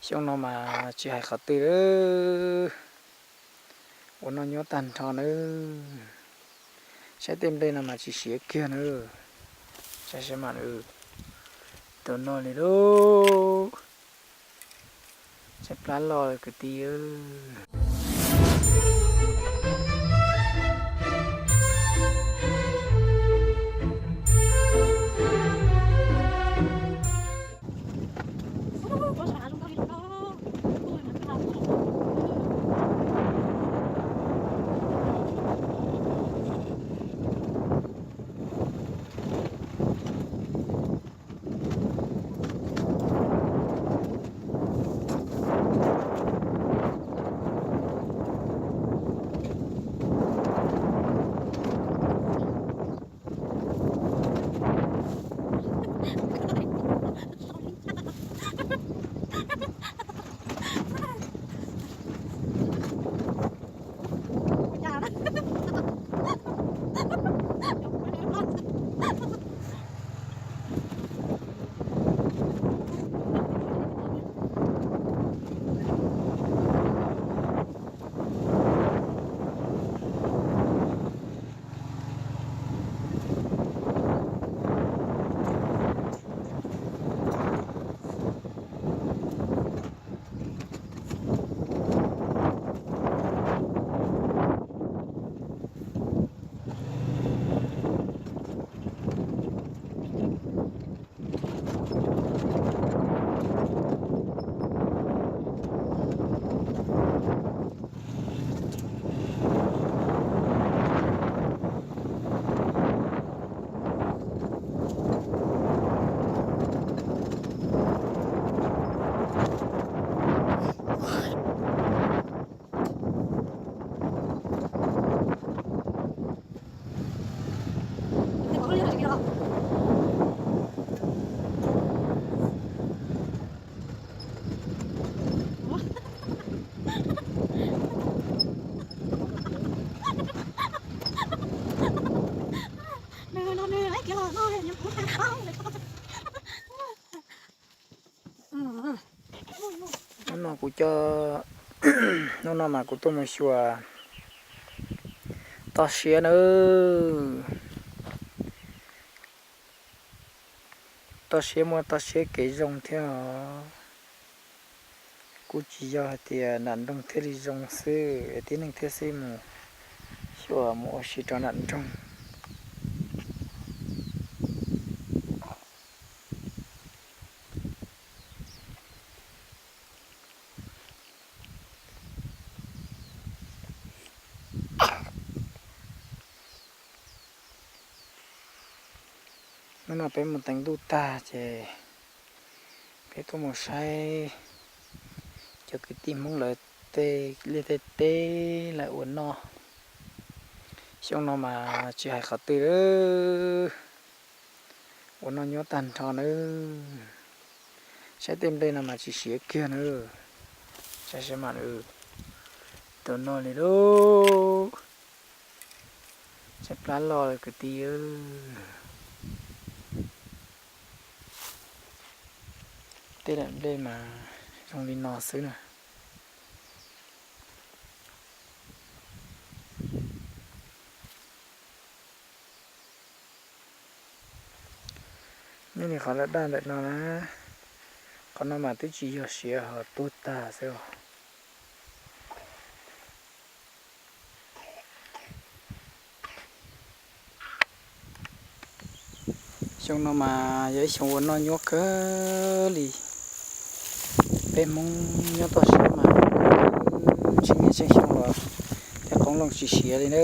Xyoo no mas tsis hais qhov twg, ua noj nyob tag nrho nawb. Saib tej nplej no mas tsis siav kiag nawb. Saib saib mas, tau noj li lauj. Saib plab loj kwv tij. Hnub no kuv coj, hnub no mas kuv tuaj mus xyuas toj siab nawb. Toj siab muaj toj siab kev zoo thiab os. Kuj tsis yog hais tias nram nroog thiaj li zoo xwb, tib neeg thiaj xwb mus xyuas mus ua si rau nram nroog. Hnub no peb mus teev ntuj tag ces peb tuaj mus saib cov kwv tij Hmoob lawv tej liaj tej teb lawv ua noj. Xyoo no mas tsis hais qhov twg, ua noj nyob tag nrho nawb. Saib tej nplej no mas tsis siav kiag nawb. Saib saib mas, tau noj li lauj. Saib plab loj kwv tij. Tej daim nplej mas zoo li no xwb na. Nej nim qhov lawv daj ntawm no na, qhov no mas twb tsis yog siav ho tuag tag xwb os. Xyoo no mas yog ib xyoo ua noj nyuaj kawg li. Peb Hmoob nyob toj siab mas tsis niaj tseem xyoo los tej qoob loo tsis siav li na.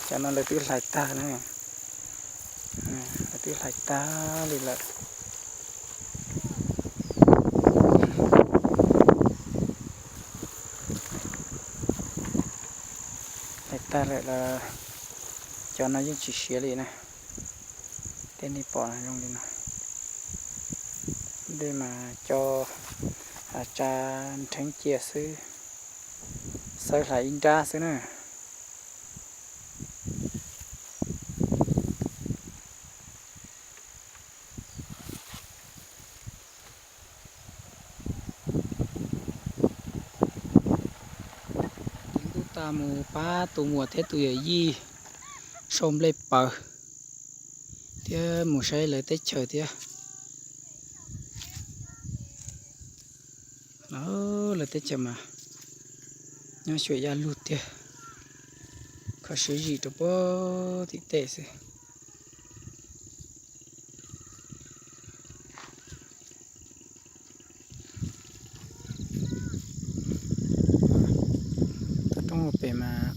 Cov no lawv twb hlais tag na, lawv twb hlais tag li lawm. Hlais tag lawm los cov no yeej tsis siav li na. Tej nej pom no zoo li no. Tej mas cov tsa nrheeb cia xwb, xawb hlais ib nrab xwb na. Mus pab tus muam thiab tus yawm yij sau nplej pawv thiab mus saib lawv teb chaws thiab. Lawv teb chaws mas nyob xyuam yaj lug tiag, kho siab zim rau puag tim tej xwb. Toj roob hauv pes mas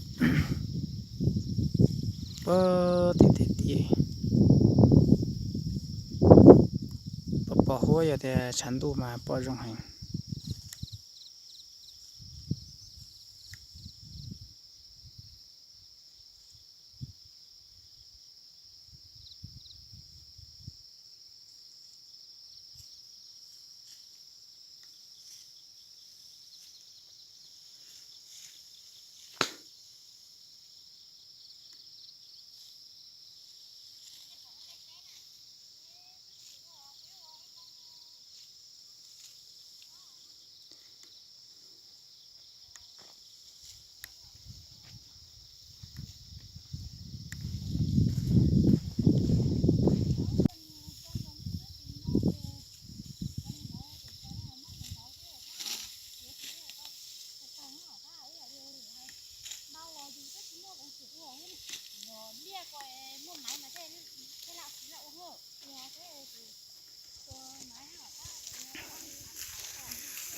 puag tim tej tid, pom pom huab yog tias tshav ntuj mas pom zoo heev.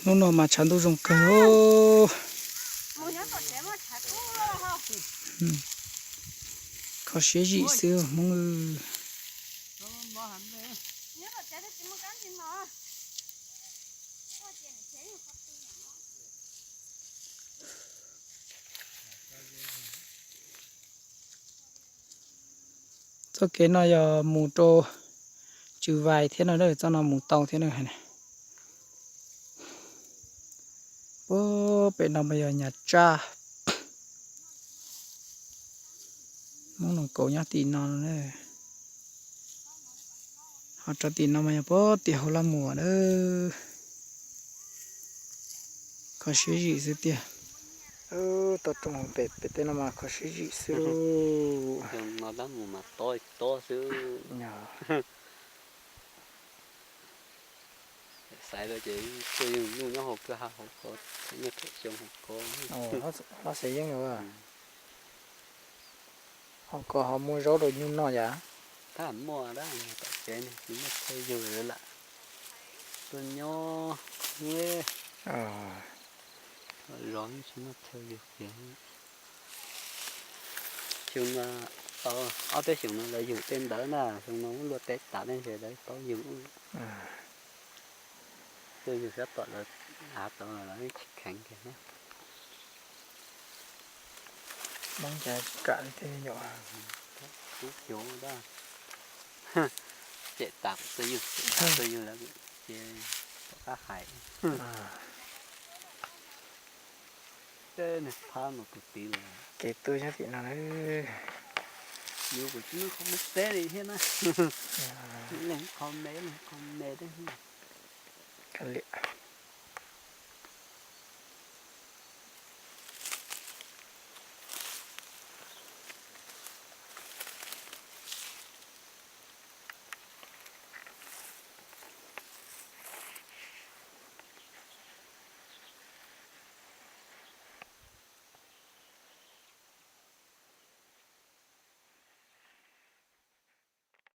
Hnub no mas tshav ntuj zoo kawg. Kho siab zim xwb Hmoob. Txoj kev no yog mus rau Tswv Vais thiab no, txoj no mus tau thiab na. Puag pem no mas yog Nyab Tsab. Hmoob Noom Kaus nyob tim no, ho rau tim no mas yog puag tim Hauv Laj Muas na. Kho siab zim xwb tiag. Toj roob hauv pes pem tej no mas kho siab zim xwb lauj. Xyoo no dab mus mas tob tob xwb. Xaiv lawm ces tuaj yeej nyuj nyob hauv kwj ha hauv ko, nyob rau xyoo hauv ko. Hlob Xaiv Yeeb, hauv ko ho muaj zaub rau nyuj noj yam. Tab muaj dab, tom tsev ne tsis muaj chaw yug lawm lam tuaj nyob. Zov tsis muaj chaw yug kiag. Xyoo no, ob peb xyoos no lawv yug tej ntawd na, xyoo no muab luaj teb tas tej ntshe lawv paub yug. Tuaj yug sab tom lawv av tod lawv tsis kheev kiag na. Hmoob cas tsis kam li thiab yom. Kub xyov dab, cem tas kuv tuaj yug, cem tas tuaj yug lawv ces tom qab hais. Tej niag phab no tus tid los kev tuaj nyob tim no na. Yus kuv tsis muaj qhov me teb li thiab na. Leej qhov me, leej qhov me teb. Kav liam.